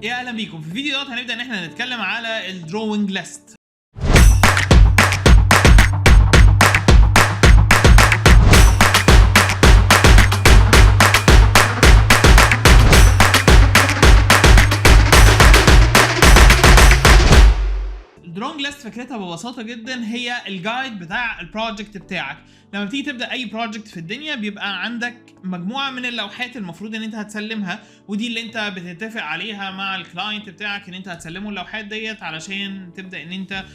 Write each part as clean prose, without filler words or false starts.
يا اهلا بيكم في الفيديو دوت. هنبدا ان احنا نتكلم على ال drawing list. ال drawing list فكرتها ببساطة جدا هي ال guide بتاع ال project بتاعك. لما بتيجي تبدا اي project في الدنيا بيبقى عندك مجموعة من اللوحات المفروض ان انت هتسلمها، ودي اللي انت بتتفق عليها مع ال client بتاعك ان انت هتسلمه اللوحات ديت علشان تبدا ان انت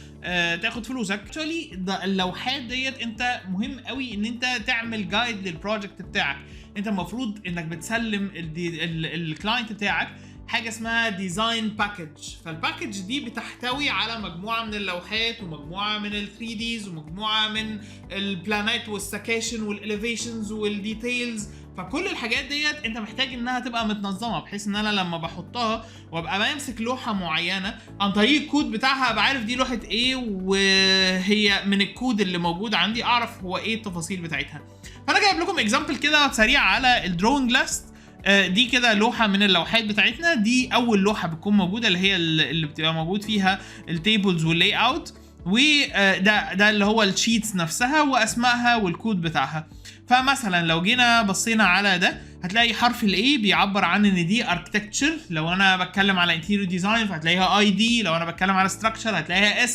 تاخد فلوسك. actually اللوحات ديت انت مهم قوي ان انت تعمل guide لل project بتاعك. انت المفروض انك بتسلم ال client بتاعك حاجة اسمها design package. فال package دي بتحتوي على مجموعة من اللوحات ومجموعة من ال 3Ds ومجموعة من البلانات والسكاشن وال elevations وال details. فكل الحاجات ديت انت محتاج انها تبقى متنظمه، بحيث ان انا لما بحطها وابقى بمسك لوحة معينة عن طريق الكود بتاعها ابقى عارف دي لوحة ايه، وهي من الكود اللي موجود عندي اعرف هو ايه التفاصيل بتاعتها. فانا جايب لكم example كده سريع على ال drawing list. دي كده لوحة من اللوحات بتاعتنا. دي اول لوحة بتكون موجودة اللي هي اللي بتبقى موجود فيها ال tables وال layout، وده اللي هو ال sheets نفسها واسمائها والكود بتاعها. فمثلا لو جينا بصينا على ده هتلاقي حرف ال A بيعبر عن ان دي architecture. لو انا بتكلم على interior design فهتلاقيها ID، لو انا بتكلم على structure هتلاقيها S.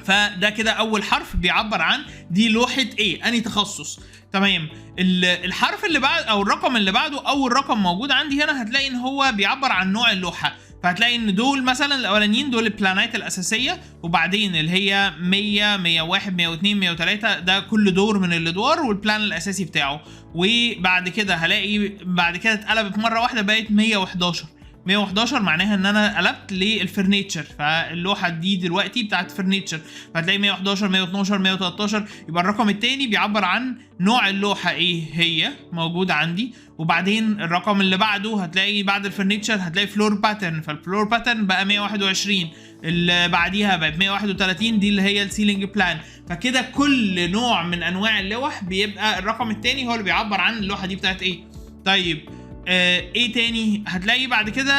فده كده اول حرف بيعبر عن دي لوحة ايه، انهي تخصص. تمام. الحرف اللي بعد او الرقم اللي بعده، اول رقم موجود عندي هنا هتلاقي ان هو بيعبر عن نوع اللوحة. فهتلاقي ان دول مثلا الاولانيين دول البلانات الاساسية، وبعدين اللي هي 100 101 102 103 ده كل دور من الادوار وال plan الاساسي بتاعه. وبعد كده هلاقي بعد كده اتقلبت مرة واحدة بقت 111. 111 معناها ان انا قلبت لل furniture، فاللوحه دي دلوقتي بتاعت furniture، فهتلاقي 111 112 113. يبقى الرقم الثاني بيعبر عن نوع اللوحة ايه هي موجودة عندي. وبعدين الرقم اللي بعده هتلاقي بعد ال furniture هتلاقي floor pattern، فال floor pattern بقى 121، اللي بعديها بقت 131 دي اللي هي ال ceiling plan. فكده كل نوع من انواع اللوح بيبقى الرقم الثاني هو اللي بيعبر عن اللوحة دي بتاعت ايه. طيب ايه تاني هتلاقي بعد كده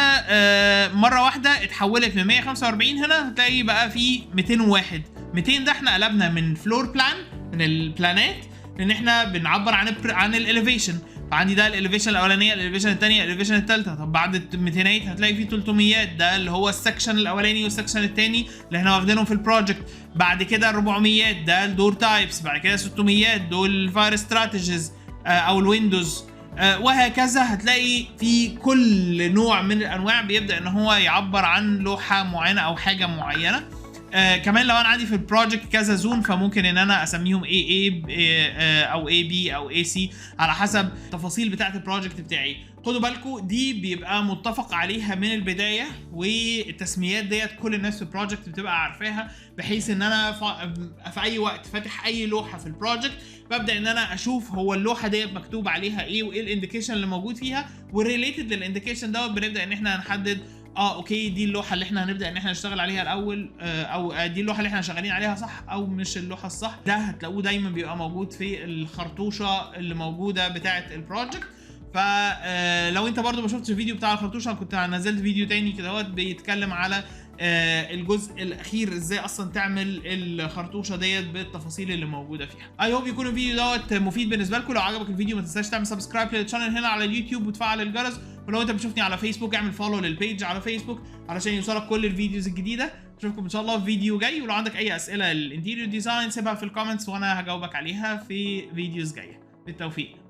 مرة واحدة اتحولت من 145 هنا هتلاقي بقى في 201. 200 ده احنا قلبنا من floor plan من البلانات لان احنا بنعبر عن ال elevation. فعندي ده ال elevation الاولانية، ال elevation الثانية، ال elevation الثالثة. طب بعد ال 200 هتلاقي في 300، ده اللي هو ال section الاولاني وال section الثاني اللي احنا واخدينهم في ال project. بعد كده 400 ده ال door types، بعد كده 600 دول ال fire strategies او ال windows، وهكذا. هتلاقي في كل نوع من الانواع بيبدا ان هو يعبر عن لوحة معينة او حاجة معينة. كمان لو انا عندي في ال project كذا zone فممكن ان انا اسميهم A A او A B او A C على حسب التفاصيل بتاعه ال project بتاعي. خدوا بالكم دي بيبقى متفق عليها من البداية، والتسميات ديت كل الناس في ال project بتبقى عارفاها، بحيث ان انا في اي وقت فاتح اي لوحة في ال project ببدا ان انا اشوف هو اللوحة ديت مكتوب عليها ايه وايه ال indication اللي موجود فيها، وال related لل indication دوت بنبدا ان احنا نحدد okay دي اللوحة اللي احنا هنبدا ان احنا نشتغل عليها الاول، او دي اللوحة اللي احنا شغالين عليها صح او مش اللوحة الصح. ده هتلاقوه دايما بيبقى موجود في الخرطوشه اللي موجودة بتاعه ال project. فلو انت برضو ما شفتش الفيديو بتاع الخرطوشه كنت نزلت فيديو تاني كده اهوت بيتكلم على الجزء الاخير ازاي اصلا تعمل الخرطوشه ديت بالتفاصيل اللي موجودة فيها. I hope يكون الفيديو دوت مفيد بالنسبة لكم. لو عجبك الفيديو ما تنساش تعمل subscribe لل channel هنا على اليوتيوب وتفعل الجرس، ولو انت بتشوفني على فيسبوك اعمل follow لل page على فيسبوك علشان يوصلك كل ال videos الجديدة. اشوفكم ان شاء الله في فيديو جاي، ولو عندك اي اسئلة لل interior design سيبها في ال comments وانا هجاوبك عليها في videos جاية. بالتوفيق.